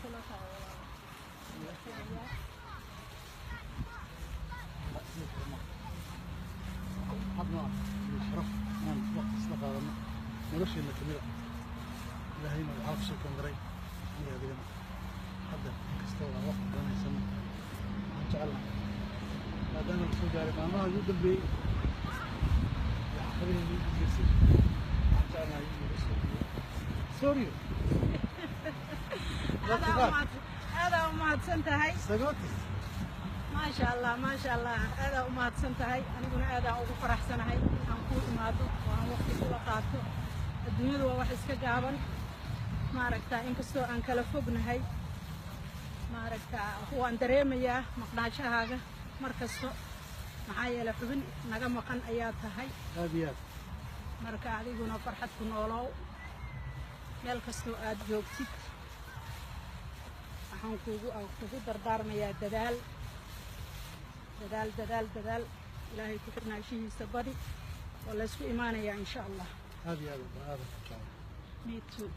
Kula tahay, walaal. Hadna iyo sharaf inaan waqti isla qaadano nolosheenna kamid ah. Ilaahayna waxaa kusoo kongaray aniga adigana hadda, inkastoo aan waqti badan haysano, waxaan jecelnahay maadaama la soo gaaray maalmaha ugu dambeeyey iyo xafladihii ugu dambeysay, waxaan jecelnahay in lagu soo sooriyo. Aadaa u mahadsan tahay. Sagootis. Maasha Allah, maasha Allah, aadaa u mahadsan tahay. Aniguna aadaan ugu faraxsanahay inaan kuu imaado oo aan waqti kula qaato. Adduunyadu waa wax iska gaaban, maaragta. Inkastoo aan kala fognahay, maaragta, waan dareemayaa maqnaanshahaaga mar kasto, maxaa yeelay xubin naga maqan ayaa tahay. Aad iyo aad. Marka adiguna farxad ku noolow meel kastoo aad joogtid. Waxaan kugu dardaarmayaa dadaal, dadaal, dadaal, dadaal. Ilaahay ku xirnaanshihiisa badi oo laysku imaanayaa, insha Allah. Aad iyo aad, aad ku jecel. Me too.